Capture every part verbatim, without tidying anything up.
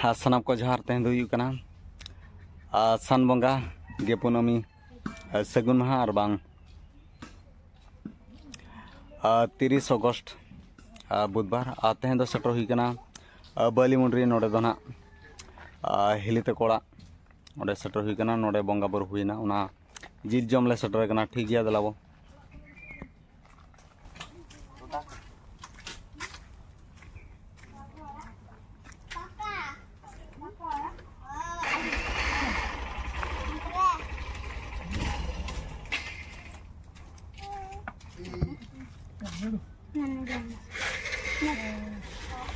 ᱟᱨ ᱥᱟᱱᱟᱢ ᱠᱚ ᱡᱚᱦᱟᱨ᱾ ᱛᱮᱦᱮᱧ ᱫᱚ ᱦᱩᱭᱩᱜ ᱠᱟᱱᱟ ᱟᱨ ᱥᱟᱱ ᱵᱚᱸᱜᱟ ᱜᱮ ᱠᱩᱱᱟᱹᱢᱤ, ᱟᱨ ᱥᱟᱹᱜᱩᱱ ᱢᱟᱦᱟ ᱟᱨ ᱵᱟᱝ ᱟᱨ ᱛᱤᱨᱤᱥ ᱚᱜᱚᱥᱴ, ᱟᱨ ᱵᱩᱫᱷᱵᱟᱨ᱾ ᱟᱨ ᱛᱮᱦᱮᱧ ᱫᱚ ᱥᱮᱴᱮᱨ ᱦᱩᱭ ᱠᱟᱱᱟ ᱟᱨ ᱵᱟᱹᱞᱤ ᱢᱩᱸᱰᱨᱤ᱾ ᱱᱚᱰᱮ ᱫᱚ ᱱᱟᱦᱟᱜ ᱟᱨ ᱦᱤᱞᱤ ᱛᱟᱠᱚ ᱚᱲᱟᱜ, ᱚᱸᱰᱮ ᱥᱮᱴᱮᱨ ᱦᱩᱭ ᱠᱟᱱᱟ᱾ ᱱᱚᱰᱮ ᱵᱚᱸᱜᱟ ᱵᱩᱨᱩ ᱦᱩᱭᱱᱟ, ᱚᱱᱟ ᱡᱤᱞ ᱡᱚᱢ ᱞᱮ ᱥᱮᱴᱮᱨ ᱠᱟᱱᱟ᱾ ᱴᱷᱤᱠ ᱜᱮᱭᱟ, ᱫᱮᱞᱟ ᱵᱚ᱾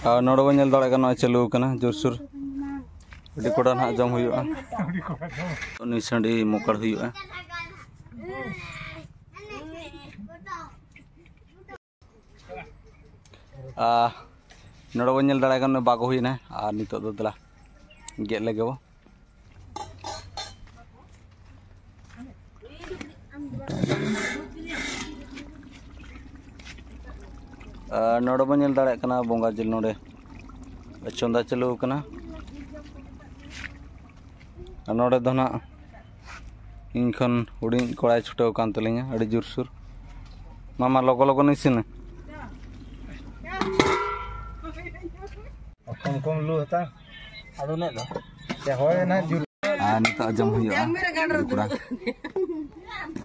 ᱟᱨ ᱱᱚᱰᱮ ᱵᱚᱱ ᱧᱮᱞ ᱫᱟᱲᱮᱭᱟᱜ ᱠᱟᱱᱟ, ᱱᱚᱜᱼᱚᱭ ᱪᱟᱹᱞᱩ ᱟᱠᱟᱱᱟ ᱡᱳᱨᱥᱳᱨ᱾ ᱟᱹᱰᱤ ᱠᱚᱲᱟ ᱱᱟᱦᱟᱜ ᱡᱚᱢ ᱦᱩᱭᱩᱜᱼᱟ᱾ ᱱᱩᱭ ᱥᱟᱺᱰᱤ ᱢᱚᱠᱟᱲ ᱦᱩᱭᱩᱜᱼᱟ᱾ ᱟᱨ ᱱᱚᱰᱮ ᱵᱚᱱ ᱧᱮᱞ ᱫᱟᱲᱮᱭᱟᱜ ᱠᱟᱱᱟ, ᱵᱟᱜᱚ ᱦᱩᱭᱱᱟ᱾ ᱟᱨ ᱱᱤᱛᱚᱜ ᱫᱚ ᱫᱮᱞᱟ ᱜᱮᱫ ᱞᱮᱜᱮ ᱵᱚ᱾ ᱟᱨ ᱱᱚᱰᱮ ᱵᱚᱱ ᱧᱮᱞ ᱫᱟᱲᱮᱭᱟᱜ ᱠᱟᱱᱟ, ᱵᱚᱸᱜᱟ ᱡᱤᱞ ᱱᱚᱰᱮ ᱪᱚᱸᱫᱟ ᱪᱟᱹᱞᱩ ᱟᱠᱟᱱᱟ᱾ ᱟᱨ ᱱᱚᱰᱮ ᱫᱚ ᱱᱟᱜ ᱤᱧ ᱠᱷᱚᱱ ᱦᱩᱰᱤᱧ ᱠᱚᱲᱟᱭ ᱪᱷᱩᱴᱟᱹᱣ ᱟᱠᱟᱱ ᱛᱟᱹᱞᱤᱧᱟ, ᱟᱹᱰᱤ ᱡᱳᱨᱥᱳᱨ᱾ ᱢᱟᱢᱟ, ᱞᱚᱜᱚ ᱞᱚᱜᱚᱱ ᱤᱥᱤᱱᱟ᱾ ᱠᱚᱢ ᱠᱚᱢ ᱞᱩ ᱦᱟᱛᱟᱣ᱾ ᱟᱫᱚ ᱞᱮ ᱫᱚ᱾ ᱥᱮ ᱦᱳᱭ ᱱᱟ ᱡᱩ- ᱟᱨ ᱱᱤᱛᱚᱜ ᱡᱚᱢ ᱦᱩᱭᱩᱜᱼᱟ᱾ ᱠᱚᱲᱟ᱾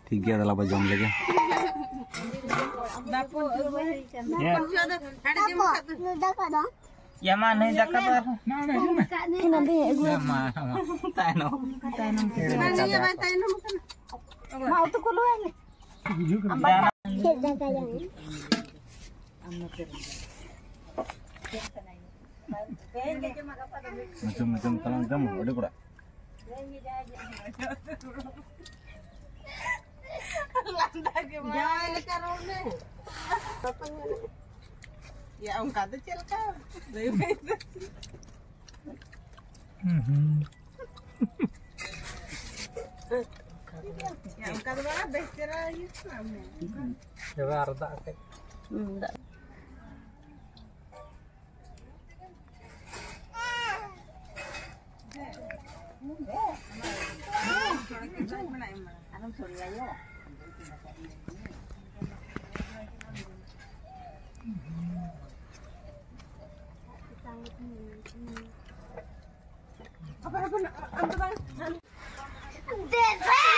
ᱴᱷᱤᱠ ᱜᱮᱭᱟ, ᱫᱮᱞᱟ ᱵᱚ ᱡᱚᱢ ᱞᱮᱜᱮ᱾ ᱫᱟᱠᱟ ᱫᱚ᱾ ᱭᱟ ᱢᱟ, ᱱᱩᱭ ᱫᱟᱠᱟ ᱫᱚ ᱟᱨᱦᱚᱸ᱾ ᱤᱱᱟᱹ ᱫᱚᱧ ᱟᱹᱜᱩ ᱭᱟ ᱢᱟ, ᱛᱟᱭᱱᱚᱢ᱾ ᱛᱟᱭᱱᱚᱢ᱾ ᱢᱟ, ᱩᱛᱩ ᱠᱚ ᱞᱩᱣᱟᱭ ᱢᱮ᱾ ᱪᱮᱫ ᱫᱟᱠᱟ ᱡᱚᱢ? ᱢᱮᱪᱚᱢ, ᱢᱮᱪᱚᱢ ᱛᱟᱞᱟᱝ ᱡᱚᱢ, ᱟᱹᱰᱤ ᱠᱚᱲᱟ᱾ ᱞᱟᱸᱫᱟ ᱜᱮ ᱵᱟᱝ᱾ ᱡᱟᱶᱟᱭ ᱞᱮᱠᱟ ᱨᱚᱲ ᱢᱮ᱾ ᱭᱟ, ᱚᱱᱠᱟ ᱫᱚ ᱪᱮᱫ ᱞᱮᱠᱟ? ᱞᱟᱹᱭ ᱢᱮ᱾ ᱦᱩᱸ, ᱦᱩᱸ᱾ ᱭᱟ, ᱚᱱᱠᱟ ᱫᱚ ᱵᱟᱝ, ᱵᱮᱥ ᱪᱮᱦᱨᱟ ᱤᱭᱟᱹ ᱠᱟᱱᱟ᱾ ᱮᱵᱟᱨ ᱫᱟᱜ ᱠᱟᱹᱡ᱾ ᱦᱩᱸ, ᱫᱟᱜ᱾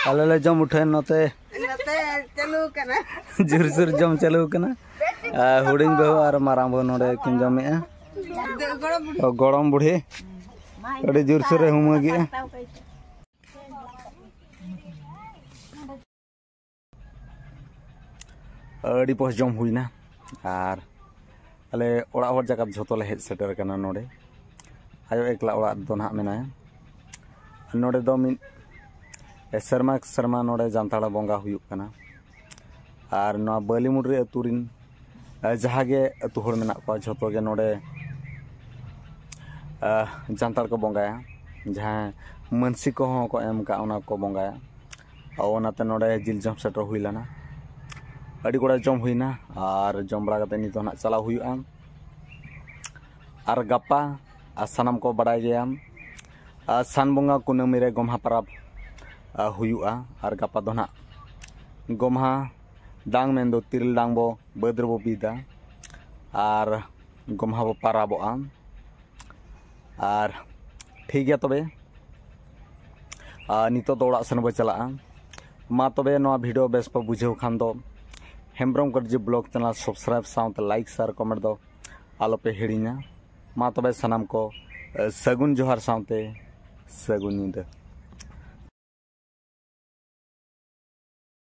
ᱟᱞᱮ ᱞᱮ ᱡᱚᱢ ᱩᱴᱷᱟᱹᱣᱮᱱ ᱱᱚᱛᱮ᱾ ᱱᱚᱛᱮ ᱪᱟᱹᱞᱩ ᱠᱟᱱᱟ᱾ ᱡᱳᱨᱥᱳᱨ ᱡᱚᱢ ᱪᱟᱹᱞᱩ ᱠᱟᱱᱟ᱾ ᱟᱨ ᱦᱩᱰᱤᱧ ᱵᱟᱹᱦᱩ ᱟᱨ ᱢᱟᱨᱟᱝ ᱵᱟᱹᱦᱩ ᱱᱚᱰᱮ ᱠᱤᱱ ᱡᱚᱢᱮᱜᱼᱟ᱾ ᱜᱚᱲᱚᱢ ᱵᱩᱲᱦᱤ᱾ ᱚ, ᱜᱚᱲᱚᱢ ᱵᱩᱲᱦᱤ ᱟᱹᱰᱤ ᱡᱳᱨᱥᱳᱨᱮ ᱦᱩᱢᱟᱹᱜᱮᱜᱼᱟ᱾ ᱟᱹᱰᱤ ᱯᱚᱥ ᱡᱚᱢ ᱦᱩᱭᱱᱟ᱾ ᱟᱨ ᱟᱞᱮ ᱚᱲᱟᱜ ᱦᱚᱲ ᱡᱟᱠᱟᱛ ᱡᱷᱚᱛᱚ ᱞᱮ ᱦᱮᱡ ᱥᱮᱴᱮᱨ ᱟᱠᱟᱱᱟ ᱱᱚᱰᱮ᱾ ᱟᱭᱳ ᱮᱠᱞᱟ ᱚᱲᱟᱜ ᱨᱮᱫᱚ ᱱᱟᱦᱟᱜ ᱢᱮᱱᱟᱭᱟ᱾ ᱱᱚᱰᱮ ᱫᱚ ᱢᱤᱫ ᱥᱮᱨᱢᱟ ᱥᱮᱨᱢᱟ ᱱᱚᱰᱮ ᱡᱟᱱᱛᱟᱲ ᱵᱚᱸᱜᱟ ᱦᱩᱭᱩᱜ ᱠᱟᱱᱟ᱾ ᱟᱨ ᱱᱚᱣᱟ ᱵᱟᱹᱞᱤᱢᱩᱰᱨᱤ ᱟᱹᱛᱩ ᱨᱤᱱ, ᱟᱨ ᱡᱟᱦᱟᱸ ᱜᱮ ᱟᱹᱛᱩ ᱦᱚᱲ ᱢᱮᱱᱟᱜ ᱠᱚᱣᱟ, ᱡᱷᱚᱛᱚ ᱜᱮ ᱱᱚᱰᱮ, ᱟᱨ ᱡᱟᱱᱛᱟᱲ ᱠᱚ ᱵᱚᱸᱜᱟᱭᱟ᱾ ᱡᱟᱦᱟᱸ ᱢᱟᱹᱱᱥᱤ ᱠᱚᱦᱚᱸ ᱠᱚ ᱮᱢ ᱠᱟᱜ, ᱚᱱᱟ ᱠᱚ ᱵᱚᱸᱜᱟᱭᱟ᱾ ᱟᱨ ᱚᱱᱟᱛᱮ ᱱᱚᱰᱮ ᱡᱤᱞ ᱡᱚᱢ ᱥᱮᱴᱮᱨ ᱦᱩᱭ ᱞᱮᱱᱟ᱾ ᱟᱹᱰᱤ ᱜᱚᱴᱟ ᱡᱚᱢ ᱦᱩᱭᱱᱟ᱾ ᱟᱨ ᱡᱚᱢ ᱵᱟᱲᱟ ᱠᱟᱛᱮ ᱱᱤᱛᱚᱜ ᱱᱟᱜ ᱪᱟᱞᱟᱣ ᱦᱩᱭᱩᱜᱼᱟ᱾ ᱟᱨ ᱜᱟᱯᱟ, ᱟᱨ ᱥᱟᱱᱟᱢ ᱠᱚ ᱵᱟᱰᱟᱭ ᱜᱮᱭᱟ, ᱟᱨ ᱥᱟᱱ ᱵᱚᱸᱜᱟ ᱠᱩᱱᱟᱹᱢᱤ ᱨᱮ ᱜᱚᱢᱦᱟ ᱯᱟᱨᱟᱵᱽ, ᱟᱨ ᱦᱩᱭᱩᱜᱼᱟ᱾ ᱟᱨ ᱜᱟᱯᱟ ᱫᱚ ᱱᱟᱜ ᱜᱚᱢᱦᱟ ᱰᱟᱝ, ᱢᱮᱱᱫᱚ ᱛᱤᱨᱤᱞ ᱰᱟᱝ ᱵᱚ ᱵᱟᱹᱫᱽ ᱨᱮᱵᱚ ᱵᱤᱫᱟ᱾ ᱟᱨ ᱜᱚᱢᱦᱟ ᱵᱚ ᱯᱟᱨᱟᱵᱚᱜᱼᱟ᱾ ᱟᱨ ᱴᱷᱤᱠ ᱜᱮᱭᱟ ᱛᱚᱵᱮ, ᱟᱨ ᱱᱤᱛᱚᱜ ᱫᱚ ᱚᱲᱟᱜ ᱥᱮᱱ ᱵᱚ ᱪᱟᱞᱟᱜᱼᱟ᱾ ᱢᱟ ᱛᱚᱵᱮ, ᱱᱚᱣᱟ ᱵᱷᱤᱰᱤᱭᱳ ᱵᱮᱥ ᱯᱮ ᱵᱩᱡᱷᱟᱹᱣ ᱠᱷᱟᱱ ᱫᱚ ᱦᱮᱢᱵᱨᱚᱢ ᱠᱟᱹᱴᱡᱤ ᱵᱞᱚᱜ ᱪᱮᱱᱮᱞ ᱥᱟᱵᱥᱠᱨᱟᱭᱤᱵ ᱥᱟᱶᱛᱮ ᱞᱟᱭᱤᱠ, ᱥᱮᱭᱟᱨ, ᱠᱚᱢᱮᱱᱴ ᱫᱚ ᱟᱞᱚᱯᱮ ᱦᱤᱲᱤᱧᱟ᱾ ᱢᱟ ᱛᱚᱵᱮ ᱥᱟᱱᱟᱢ ᱠᱚ, ᱮ, ᱥᱟᱹᱜᱩᱱ ᱡᱚᱦᱟᱨ ᱥᱟᱶᱛᱮ ᱥᱟᱹᱜᱩᱱ ᱧᱤᱫᱟᱹ᱾